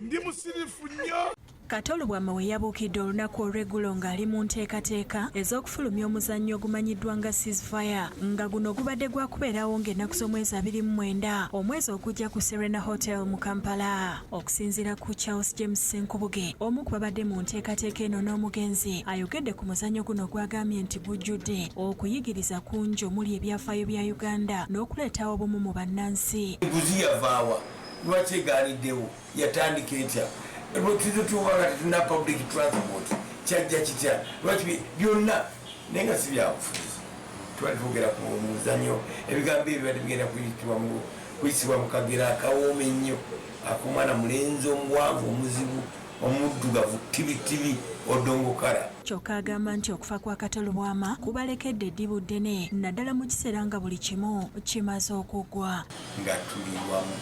Ndi musirifu nnyo. Kato Lubwama we yabuukidde olunaku olw'eggulo ng'ali mu nteekateeka ez'okufulumya omuzannyo ogumanyiddwa nga Ceasefire, nga guno gubadde gwa kubeerawo ng'ennaku z'omwezi 29 omwezi ogujja ku Serena Hotel mu Kampala. Okusinziira ku Charles James Ssenkubuge, omu ku babadde mu nteekateeka eno n'omugenzi, ayogedde ku muzannyo guno gw'agambye nti gujjudde okuyigiriza kungi omuli ebyafaayo bya Uganda n'okuleetawo obumu mu bannansi. Enguzi yavaawa? Lwaki egaaniddewo? Yatandika etya? Tuze tuba nga tetulina public transport, kyajja kitya? Lwaki byonna? Naye nga si byabufuzi, twali twogera ku muzanyo. Ebigambo ebyo bibadde bigenda kuyisibwa mu kagero akawooma ennyo ak'omwana mulenzi omuwanvu omuzibu omuddugavu tibitibi odongokara. Kyokka agamba nti okufa kwa Kato Lubwama kubalekedde eddibu ddene naddala mu kiseera nga buli kimu kimaze okuggwa. Nga tuli wamu,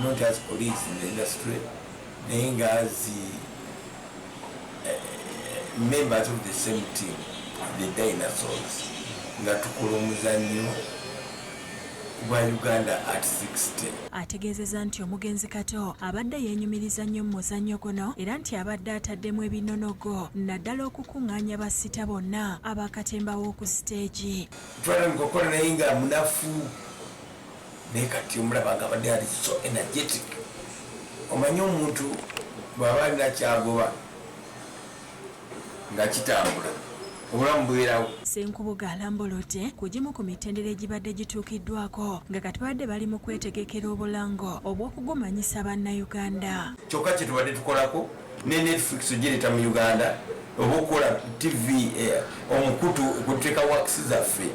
not as colleagues in the industry, naye nga as members of the same team, the Dinosaurs, nga tukola omuzannyo gwa Uganda at 60. Ategeezezza nti omugenzi Kato abadde yeenyumiriza nnyo mu muzannyo guno era nti abadde ataddemu ebinonogo naddala okukungaanya bassita bonna abakatemba w'oku siteegi. Twatandika okukola naye nga munafu, naye kati omulaba nga abadde ali so energetic. Omanyi omuntu bw'aba alina kyagoba nga kitambula, obulamu bubeerawo. Ssenkubuge alambuludde ku gimu ku mitendera egibadde gituukiddwako nga kati babadde bali mu kwetegekera obulango obw'okugumanyisa Bannayuganda. Kyokka kye tubadde tukolako ne Netflix ogireeta mu Uganda oba okukola TV, omukutu kuteeka works zaffe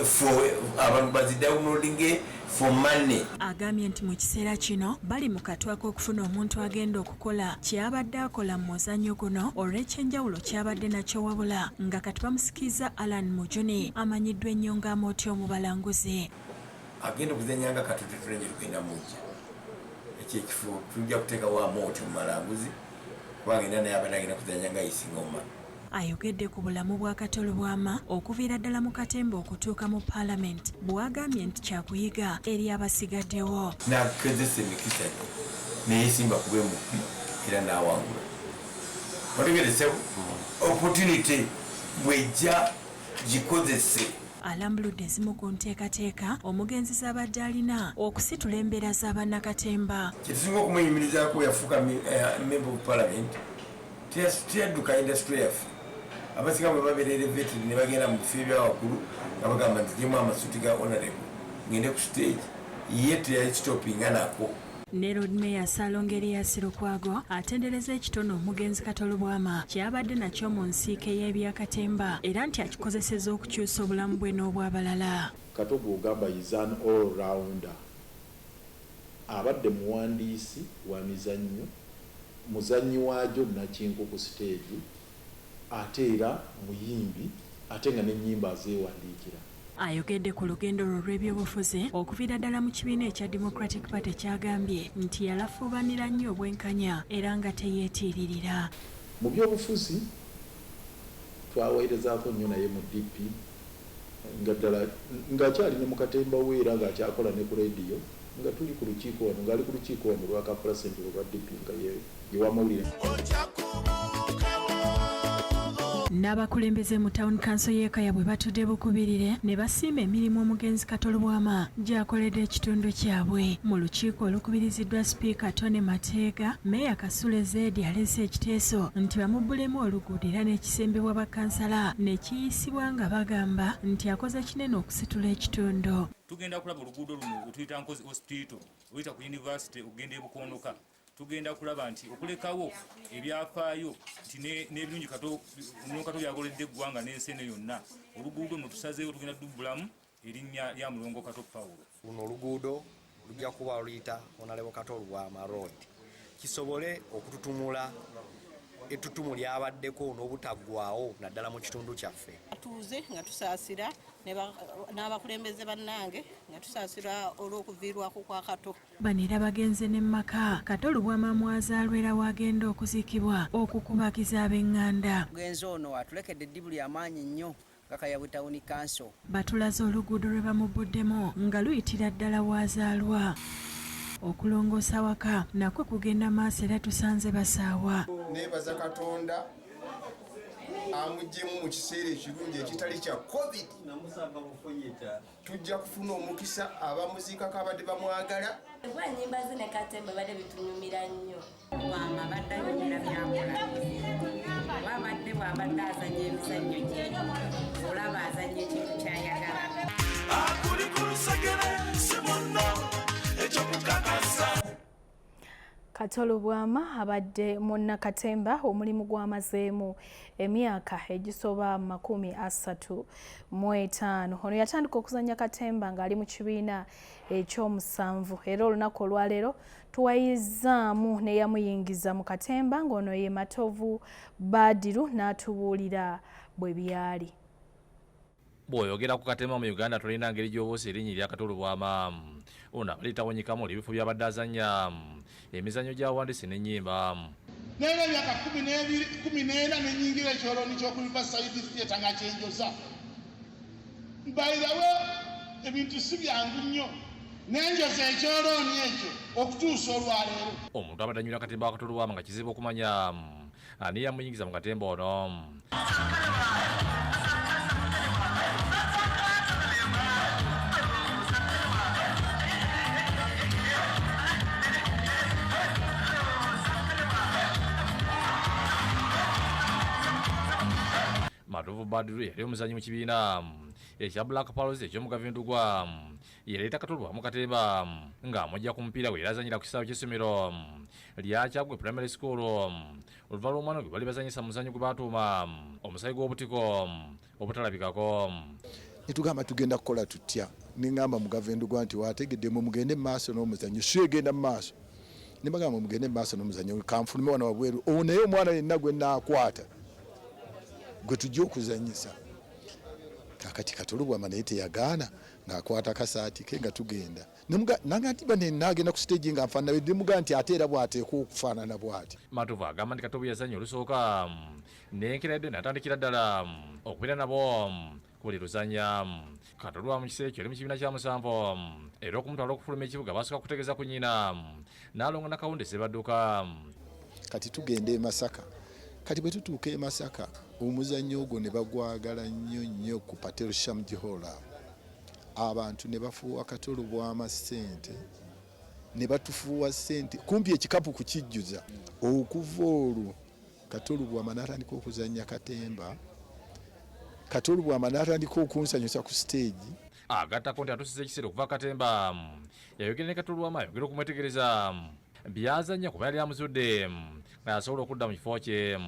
for abantu bazidownloadinge for money. Agambye nti mu kiseera kino bali mu katwa k'okufuna omuntu agenda okukola ky'abadde akola mu muzannyo guno olw'ekyenjawulo ky'abadde nakyo, wabula nga kati bamusikiza Allan Mujuni amanyiddwa ennyo nga Amooti omubalanguzi. Agenda okuzannya nga Kato tetulenje tugenda mujja ekyo ekifo tujja kuteekawo Amooti omubalanguzi kubanga era naye abadde agenda kuzannya nga Isingoma. Ayogedde ku bulamu bwa Kato Lubwama okuviira ddala mu katemba okutuuka mu Paalamenti bw'agambye nti kyakuyiga eri abasigaddewo. N'akozesa emikisa gye ne yeesimba kuba MP era n'awangula. Otegedde ssebo? Opportunity bw'ejja gikozese. Alambuludde ezimu ku nteekateeka omugenzi z'abadde alina okusitula embeera z'abannakatemba. Kyetusinga okumwenyumirizaako, yafuuka member of parliament, teyadduka industry yaffe. Abasinga bwe babeera elevated ne bagenda mu bifo ebya waggulu nga bagamba nti gyemu amasuuti ga honorable ngende ku stage, ye teyakitopinga nako. Ne Lord Mayor Ssaalongo Erias Lukwago atendereza ekitone omugenzi Kato Lubwama ky'abadde nakyo mu nsiike y'ebyakatemba era nti akikozesezza okukyusa obulamu bwe n'obw'abalala. Kato gw'ogamba is an all rounder. Abadde muwandiisi wa mizannyo, muzannyi waagyo nnakinku ku siteegi ate era muyimbi ate nga n'ennyimba azeewandiikira. Ayogedde ku lugendo lwe olw'ebyobufuzi okuviira ddala mu kibiina ekya Democratic Party ky'agambye nti yalafuubanira nnyo obwenkanya era nga teyeetiiririra. Mu byobufuzi twaweerezaako nnyo naye mu DP nga ddala ng'akyali ne mu katemba we era ng'akyakola ne ku leediyo nga tuli ku lukiiko wano ng'ali ku lukiiko wano olwa Kampala Central olwa DP nga ye ye w'amawulire. N'abakulembeze mu Town Council y'e Kaya bwe batudde bukubirire ne basiima emirimu omugenzi Kato Lubwama gy'akoledde ekitundu kyabwe. Mu lukiiko olukubiriziddwa Sipiika Tony Mateega, Meeya Kasule Zedi aleese ekiteeso nti bamubbulemu oluguudo era n'ekisembebwa bakansala ne kiyisibwa nga bagamba nti akoze kinene okusitula ekitundu. Tugenda kulaba oluguudo luno lwetuyita Nkozi Hospital oluyita ku yunivasite okugenda e Bukonoka. Tugenda kulaba nti okulekawo ebyafaayo nti n'ebirungi Kato Mulongo Kato byakoledde eggwanga n'ensi eno yonna. Oluguudo luno tusazeewo tugenda dubbulamu erinnya lya Mulongo Kato Paulo. Luno oluguudo lujja kuba luyita Honorable Kato Lubwama Road kisobole okututumula ettutumu lyabaddeko n'obutaggwaawo naddala mu kitundu kyaffe. Atuuze nga tusaasira n'abakulembeze bannange nga tusaasira olw'okuviirwako kwa Kato. Bano era bagenze ne maka Kato Lubwama mwazaalwa era w'agenda okuziikibwa okukubagiza ab'eŋŋanda. Omugenzi ono atulekedde eddibu lya maanyi nnyo nga Kayabwe Town Council. Batulaze oluguudo lwe bamubbuddemu nga luyitira ddala w'azaalwa. Okulongoosa waka nakwo kugenda maaso era tusanze basaawa. Neebaza Katonda amuggyemu mu kiseera ekirungi ekitali kya COVID. Tujja kufuna omukisa abamuziikako abadde bamwagala. Kuba ennyimba ze ne katemba badde bitunyumira nnyo. Lubwama abadde anyumira byakola. Kuba abadde bw'abadde azannya emizannyo gye, olaba azannya ekintu ky'ayagala. Akuli ku lusegere si munno ekyokukakasa. Kato Lubwama abadde munnakatemba omulimu gw'amazeemu emyaka egisoba 35. Ono yatandika okuzannya katemba ng'ali mu kibiina ekyomusanvu era olunaku olwaleero tuwayizzaamu n'eyamuyingiza mu katemba ng'ono ye Matovu Badiru n'atubuulira bwe byali. Bw'oyogera ku katemba mu Uganda tolina ngeri gy'obuusa erinnya erya Kato Lubwama. Ono abadde tawonyekamu olw'ebifo by'abadde azannya, emizannyo gy'awandiise n'ennyimba. Naye emyaka 14 ne nnyingira ekyolooni ky'oku Riverside Theatre nga kyenjoza. By the way, ebintu si byangu nnyo, nenjoza ekyolooni ekyo okutuusa olwaleero. Omuntu abadde anywera katemba wa Kato Lubwama nga kizibu okumanya ani yamuyingiza mu katemba ono. Matovu Badru yali omuzannyi mu kibiina ekya Black Pearls eky'omugavu Ndugwa. Yaleeta Kato Lubwama mu katemba ng'amujja ku mupiira gwe yali azannyira ku kisaawe ky'essomero lya Kyaggwe Primary School oluva lw'omwana gwe bali bazannyisa mu muzannyo gwe baatuuma omusaayi gw'obutiko obutalabikako. Ne tugamba tugenda kukola tutya? Neŋŋamba Mugave Ndugwa nti wategedde mwe mugende mu maaso n'omuzannyo, si egenda mu maaso. Ne bagamba mugende mu maaso n'omuzannyo, kanfulume wano wabweru owo, naye omwana yenna gwe naakwata gwe tujja okuzannyisa. Kakati Kato Lubwama naye teyagaana, ng'akwata kasaati ke nga tugenda. Nanga nti bane naagenda ku stage nga nfaanana, nemugaa nti ate era bw'ateekwa okufaanana bw'ati. Matovu agamba nti Kato bwe yazannya olusooka n'enkeera n'atandikira ddala okubeera nabo ku buli luzannya. Kato Lubwama mu kiseera ekyo yali mu kibiina kya musanvu era okumutwala okufuluma ekibuga basooka kutegeeza ku nnyina, Naalongo Nakawunde Ssebadduka. Kati tugenda e Masaka. Kati bwe tutuuka e Masaka, omuzannyo ogwo ne bagwagala nnyo nnyo ku Patel Shamji Hall awo. Abantu ne bafuuwa Kato Lubwama ssente, ne batufuuwa ssente kumpi ekikapu kukijjuza. Okuva olwo Kato Lubwama n'atandika okuzannya katemba. Kato Lubwama n'atandika okunsanyusa ku stage. Agattako nti atuusiza ekiseera okuva katemba yayogera ne Kato Lubwama, ayogera okumwetegereza byazannya kuba yali amuzudde ng'asobola okudda mu kifo kye.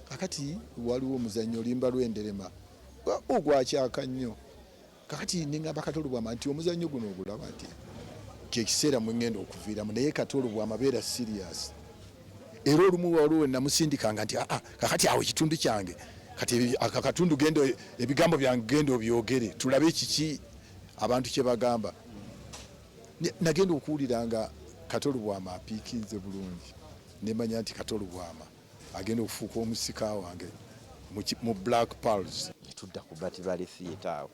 Kakati waliwo omuzannyo Olimba lw'Enderema ogwakyaka nnyo. Kakati nengamba Kato Lubwama nti omuzannyo guno ogulaba nti kyekiseera mwe ŋŋenda okuviiramu, naye Kato Lubwama beera serious. Era olumu waliwo namusindikanga nti aa, kakati awo ekitundu kyange kati aka katundu genda, ebigambo byange genda obyogere tulabe kiki abantu kye bagamba. Nagenda okuwulira nga Kato Lubwama apiikinze bulungi, nemanya nti Kato Lubwama agenda okufuuka omusika wange mu Black Pearls. Netudda ku Bat Valley Theatre, awo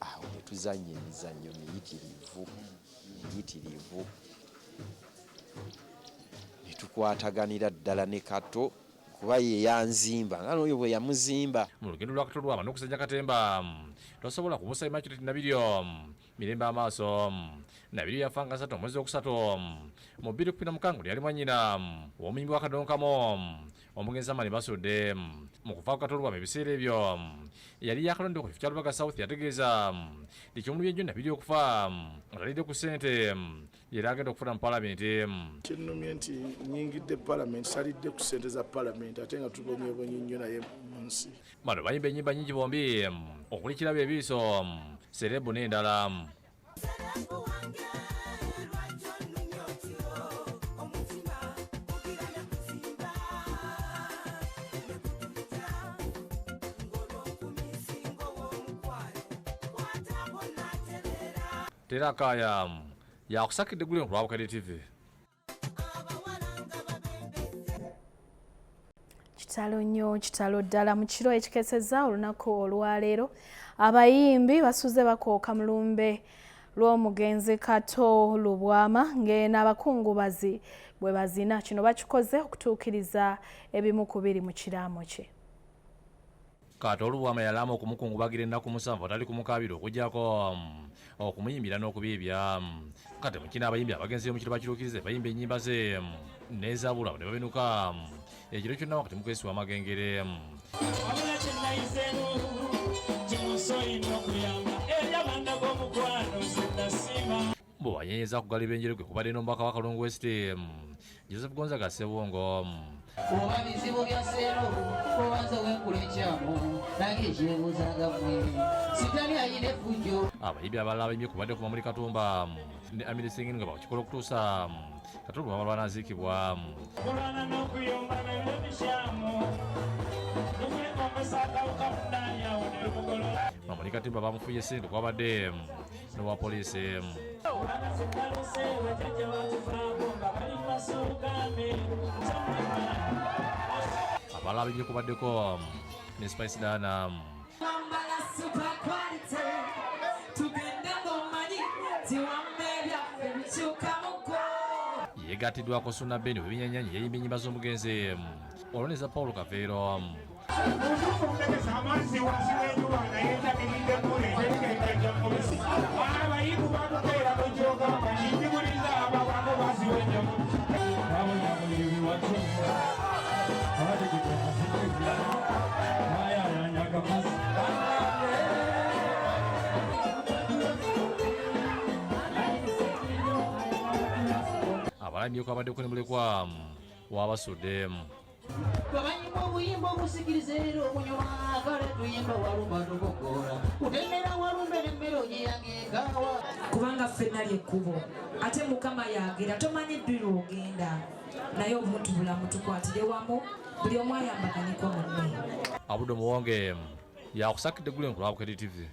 awo netuzannya emizannyo miyitirivu miyitirivu, netukwataganira ddala ne Kato kuba ye yanzimba nga n'oyo bwe yamuzimba. Mu lugendo lwa Kato Lubwama n'okuzannya katemba tosobola kubuusa Immaculate Nabiryo Mirembe amaaso. Nabiryo yafa nga 3 omwezi ogwokusatu mu 2016, yali mwannyina ow'omuyimbi wa Kadonkamo omugenzi Amani Basudde. Mu kuva ku Kato Lubwama, ebiseera ebyo yali yakalondebwa ku kifo kya Lubaga South, yategeeza nti kyomulubye ennyo Nabiryo okufa nga talidde ku ssente yera agenda okufuna mu palamenti. Kinnumye nti nyingidde palamenti salidde ku ssente za palamenti, ate nga tubonyebonye nnyo naye mu nsi. Bano bayimba ennyimba nnyingi bombi okuli Kirabo, Ebiiso, Serebu n'endala. Terakaya yakusakidde guli ku lwa Bukedde TV. Kitalo nnyo, kitalo ddala. Mu kiro ekikeseza olunaku olwaleero, abayimbi basuze bakooka mulumbe. lw'omugenzi Kato Lubwama ng'eno abakungubazi bwe bazina. Kino bakikoze okutuukiriza ebimu ku biri mu kiraamo kye. Kato Lubwama yalaama okumukungubagira ennaku 7 atali kumukaabira okuggyako okumuyimbira n'okubiibya. Kati mu kino abayimbi abagenzi mu kiro bakiruukirize bayimba ennyimba ze n'ezabula ne babinuka ekiro kyonna wakati mu kwesiwa amagengere. Wabula kye nayizeemu kimusoyina okuyamba eri abaana b'omukwano zinasiima. Bwe wanyenyeza ku galiba enjere kwe kubadde n'omubaka wa Kalungu West Joseph Gonzaga Ssebungo. Oba bizibu bya seero obanza wenkula ekyamu nange ekyebuuzanga mmwe sitani ayina effujjo. Abayimbi abalala abayimbye kubadde ku Mamuli Katumba ne Amiri Singini nga bakikola okutuusa Kato Lubwama lw'anaaziikibwa. Kulwana n'okuyomba nabyo bikyamu lukwegombesa akawuka munnaani awo ne lumugolola. Mamuli Katumba bamufuye ssente kwabadde n'owa poliisi. Abalala abayimbye kubaddeko ne Spice Diana. Yeegattiddwako Suna Ben w'ebinyanyanyi yeeyimba ennyimba z'omugenzi olwo ne za Paul Kafeero. Abalayimbyeko abaddeko ne mulekwa w'abasudde. Twabanyimba obuyimba obusikiriza era obunyuma kale tuyimba walumba tukokola kutemera walumbe n'emmere ogiyange ekaawa. Kubanga ffenna ly'ekkubo ate Mukama yagera tomanyi ddi lw'ogenda naye obuntu bulamu tukwatire wamu buli omu ayambaganeko munne. Abudo Muwonge yakusakidde gule nkulu wa Bukedde TV.